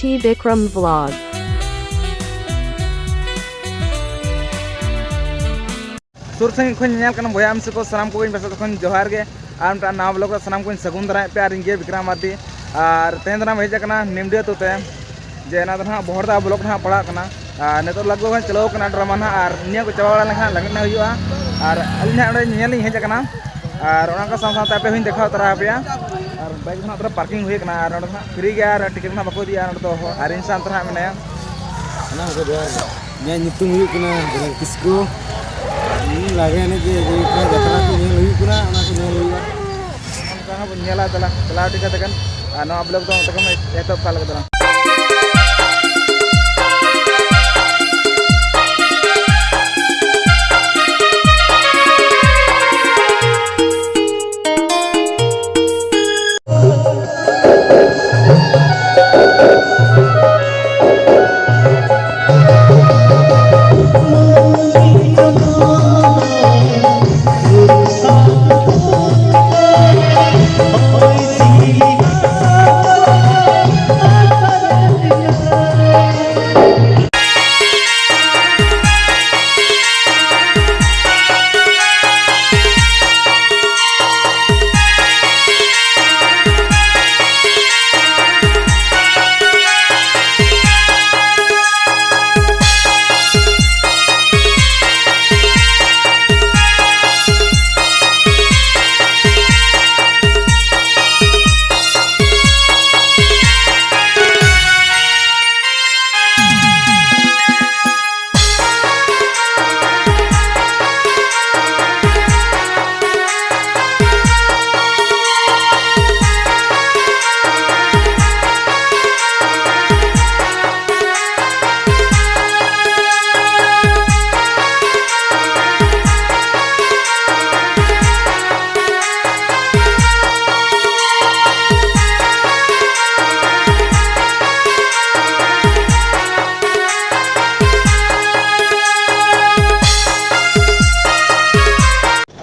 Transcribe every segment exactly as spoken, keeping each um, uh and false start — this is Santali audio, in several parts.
Bikram Vlog. ᱥᱩᱨ ᱥᱟᱺᱜᱤᱧ ᱠᱷᱚᱱ ᱧᱮᱧᱮᱞ ᱠᱟᱱᱟ ᱵᱚᱭᱦᱟ ᱢᱤᱥᱤ ᱠᱚ, ᱥᱟᱱᱟᱢ ᱠᱚᱜᱮᱧ ᱯᱟᱥᱮᱡ ᱠᱷᱚᱱ ᱡᱚᱦᱟᱨ ᱜᱮ᱾ ᱟᱨ ᱢᱤᱫᱴᱟᱝ ᱱᱟᱣᱟ ᱵᱞᱚᱜ ᱨᱮ ᱥᱟᱱᱟᱢ ᱠᱚᱧ ᱥᱟᱹᱜᱩᱱ ᱫᱟᱨᱟᱭᱮᱫ ᱯᱮᱭᱟ᱾ ᱟᱨ ᱤᱧ ᱜᱮ ᱵᱤᱠᱨᱚᱢ ᱢᱟᱨᱰᱤ᱾ ᱟᱨ ᱛᱮᱦᱮᱧ ᱫᱚ ᱱᱟᱜ ᱦᱮᱡ ᱟᱠᱟᱱᱟ ᱱᱤᱢᱰᱤ ᱟᱹᱛᱩ ᱛᱮ, ᱡᱮ ᱚᱱᱟ ᱫᱚ ᱱᱟᱦᱟᱜ ᱵᱚᱦᱚᱲᱫᱟ ᱵᱞᱚᱠ ᱱᱟᱦᱟᱜ ᱯᱟᱲᱟᱜ ᱠᱟᱱᱟ᱾ ᱟᱨ ᱱᱤᱛᱚᱜ ᱞᱟᱜᱽ ᱵᱷᱟᱜᱽ ᱦᱟᱸᱜ ᱪᱟᱹᱞᱩ ᱟᱠᱟᱱᱟ ᱰᱨᱟᱢᱟ ᱱᱟᱦᱟᱜ᱾ ᱟᱨ ᱱᱤᱭᱟᱹ ᱠᱚ ᱪᱟᱵᱟ ᱵᱟᱲᱟ ᱞᱮᱱᱠᱷᱟᱱ ᱞᱟᱜᱽᱲᱮ ᱮᱱᱮᱡ ᱦᱩᱭᱩᱜᱼᱟ᱾ ᱟᱨ ᱟᱹᱞᱤᱧ ᱱᱟᱦᱟᱜ ᱚᱸᱰᱮ ᱧᱮᱧᱮᱞ ᱞᱤᱧ ᱦᱮᱡ ᱟᱠᱟᱱᱟ᱾ ᱟᱨ ᱚᱱᱟ ᱠᱚ ᱥᱟᱶ ᱥᱟᱶᱛᱮ ᱟᱯᱮ ᱦᱚᱸᱧ ᱫᱮᱠᱷᱟᱣ ᱛᱚᱨᱟ ᱟᱯᱮᱭᱟ᱾ ᱟᱨ ᱵᱟᱭᱤᱠ ᱫᱚ ᱱᱟᱦᱟᱜ ᱯᱩᱨᱟᱹ ᱯᱟᱨᱠᱤᱝ ᱦᱩᱭ ᱟᱠᱟᱱᱟ᱾ ᱟᱨ ᱱᱚᱸᱰᱮ ᱫᱚ ᱱᱟᱦᱟᱜ ᱯᱷᱨᱤ ᱜᱮᱭᱟ, ᱟᱨ ᱴᱤᱠᱤᱴ ᱱᱟᱦᱟᱜ ᱵᱟᱠᱚ ᱤᱫᱤᱭᱟ ᱱᱚᱸᱰᱮ ᱫᱚ᱾ ᱟᱨ ᱤᱧ ᱥᱟᱶᱛᱮ ᱱᱟᱦᱟᱜ ᱢᱮᱱᱟᱭᱟ᱾ ᱥᱟᱱᱟᱢ ᱠᱚ ᱡᱚᱦᱟᱨ ᱜᱮ᱾ ᱤᱧᱟᱹᱜ ᱧᱩᱛᱩᱢ ᱦᱩᱭᱩᱜ ᱠᱟᱱᱟ ᱵᱤᱨᱚᱞ ᱠᱤᱥᱠᱩ᱾ ᱤᱧ ᱞᱟᱜᱽᱲᱮ ᱮᱱᱮᱡ ᱜᱮ ᱦᱩᱭᱩᱜ ᱠᱟᱱᱟ, ᱡᱟᱛᱨᱟ ᱠᱚ ᱧᱮᱞ ᱦᱩᱭᱩᱜ ᱠᱟᱱᱟ, ᱚᱱᱟ ᱠᱚ ᱧᱮᱞ ᱦᱩᱭᱩᱜᱼᱟ᱾ ᱚᱱᱠᱟ ᱦᱚᱸ ᱵᱚᱱ ᱧᱮᱞᱟ, ᱫᱮᱞᱟ ᱪᱟᱞᱟᱣ ᱴᱷᱤᱠ ᱠᱟᱛᱮ ᱜᱟᱱ᱾ ᱟᱨ ᱱᱚᱣᱟ ᱵᱞᱚᱜ ᱫᱚ ᱚᱱᱛᱮ ᱠᱷᱚᱱ ᱮᱛᱚᱦᱚᱵ ᱠᱟᱜ ᱞᱮᱜᱮ ᱫᱮᱞᱟ᱾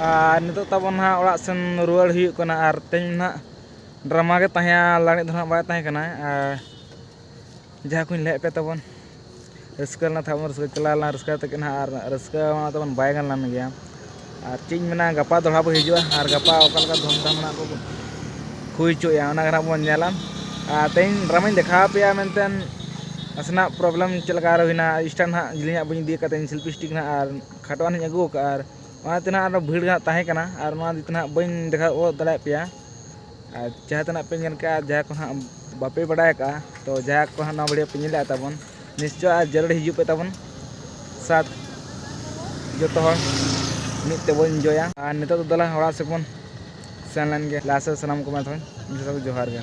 ᱟᱨ ᱱᱤᱛᱚᱜ ᱛᱟᱵᱚᱱ ᱱᱟᱦᱟᱜ ᱚᱲᱟᱜ ᱥᱮᱱ ᱨᱩᱣᱟᱹᱲ ᱦᱩᱭᱩᱜ ᱠᱟᱱᱟ᱾ ᱟᱨ ᱛᱮᱦᱮᱧ ᱱᱟᱦᱟᱜ ᱰᱨᱟᱢᱟ ᱜᱮ ᱛᱟᱦᱮᱸᱭᱟ, ᱞᱟᱹᱲᱤᱡ ᱫᱚ ᱱᱟᱦᱟᱜ ᱵᱟᱭ ᱛᱟᱦᱮᱸ ᱠᱟᱱᱟ᱾ ᱟᱨ ᱡᱟᱦᱟᱸ ᱠᱚᱧ ᱞᱟᱹᱭᱟᱫ ᱯᱮ ᱛᱟᱵᱚᱱ, ᱨᱟᱹᱥᱠᱟᱹ ᱞᱮᱱᱟ ᱛᱟᱵᱚᱱ, ᱨᱟᱹᱥᱠᱟᱹ ᱪᱟᱞᱟᱣ ᱞᱮᱱᱟ, ᱨᱟᱹᱥᱠᱟᱹ ᱠᱟᱛᱮ ᱜᱮ ᱱᱟᱦᱟᱜ ᱟᱨ ᱨᱟᱹᱥᱠᱟᱹ ᱢᱟ ᱛᱟᱵᱚᱱ ᱵᱟᱭ ᱜᱟᱱ ᱞᱮᱱ ᱜᱮᱭᱟ᱾ ᱟᱨ ᱪᱮᱫ ᱤᱧ ᱢᱮᱱᱟ, ᱜᱟᱯᱟ ᱫᱚᱦᱲᱟ ᱵᱚ ᱦᱤᱡᱩᱜᱼᱟ ᱟᱨ ᱜᱟᱯᱟ ᱚᱠᱟ ᱞᱮᱠᱟ ᱫᱷᱩᱢᱫᱷᱟᱢ ᱱᱟᱦᱟᱜ ᱠᱚ ᱦᱩᱭ ᱦᱚᱪᱚᱭᱟ, ᱚᱱᱟ ᱜᱮ ᱱᱟᱦᱟᱜ ᱵᱚᱱ ᱧᱮᱞᱟ᱾ ᱟᱨ ᱛᱮᱦᱮᱧ ᱰᱨᱟᱢᱟᱧ ᱫᱮᱠᱷᱟᱣ ᱟᱯᱮᱭᱟ ᱢᱮᱱᱛᱮ ᱱᱟᱥᱮᱱᱟᱜ ᱯᱨᱚᱵᱞᱮᱢ ᱪᱮᱫ ᱞᱮᱠᱟ ᱟᱨᱚ ᱦᱩᱭᱱᱟ᱾ ᱥᱴᱮᱱᱰ ᱱᱟᱦᱟᱜ ᱡᱤᱞᱤᱧᱟᱜ ᱵᱟᱹᱧ ᱤᱫᱤ ᱟᱠᱟᱫ ᱛᱟᱦᱮᱸᱧ, ᱥᱮᱞᱯᱷᱤ ᱥᱴᱤᱠ ᱱᱟᱦᱟᱜ ᱟᱨ ᱠᱷᱟᱴᱚᱣᱟᱜ ᱤᱧ ᱟᱹᱜᱩ ᱟᱠᱟᱫᱼᱟ᱾ ᱟᱨ ᱚᱱᱟᱛᱮ ᱱᱟᱦᱟᱜ ᱟᱨᱚ ᱵᱷᱤᱲ ᱜᱮ ᱱᱟᱦᱟᱜ ᱛᱟᱦᱮᱸ ᱠᱟᱱᱟ ᱟᱨ ᱚᱱᱟ ᱤᱫᱤ ᱛᱮ ᱱᱟᱦᱟᱜ ᱵᱟᱹᱧ ᱫᱮᱠᱷᱟᱣ ᱜᱚᱫ ᱫᱟᱲᱮᱭᱟᱜ ᱯᱮᱭᱟ᱾ ᱟᱨ ᱡᱟᱦᱟᱸ ᱛᱤᱱᱟᱹᱜ ᱯᱮ ᱧᱮᱞ ᱠᱟᱜᱼᱟ, ᱡᱟᱦᱟᱸ ᱠᱚ ᱱᱟᱦᱟᱜ ᱵᱟᱯᱮ ᱵᱟᱲᱟᱭ ᱟᱠᱟᱫᱼᱟ, ᱛᱚ ᱡᱟᱦᱟᱸ ᱠᱚ ᱱᱟᱦᱟᱜ ᱱᱚᱣᱟ ᱵᱷᱤᱰᱤᱭᱳ ᱯᱮ ᱧᱮᱞᱮᱫᱼᱟ ᱛᱟᱵᱚᱱ, ᱱᱤᱥᱪᱚᱭ ᱟᱨ ᱡᱟᱹᱨᱩᱲ ᱦᱤᱡᱩᱜ ᱯᱮ ᱛᱟᱵᱚᱱ ᱥᱟᱛ, ᱡᱚᱛᱚ ᱦᱚᱲ ᱢᱤᱫ ᱛᱮᱵᱚᱱ ᱤᱱᱡᱚᱭᱟ᱾ ᱟᱨ ᱱᱤᱛᱚᱜ ᱫᱚ ᱫᱮᱞᱟ ᱚᱲᱟᱜ ᱥᱮᱫ ᱵᱚᱱ ᱥᱮᱱ ᱞᱮᱱ ᱜᱮ᱾ ᱞᱟᱦᱟ ᱥᱮᱫ ᱥᱟᱱᱟᱢ ᱠᱚ ᱢᱟ ᱛᱚᱵᱮ ᱡᱚᱛᱚ ᱠᱚ ᱡᱚᱦᱟᱨ ᱜᱮ᱾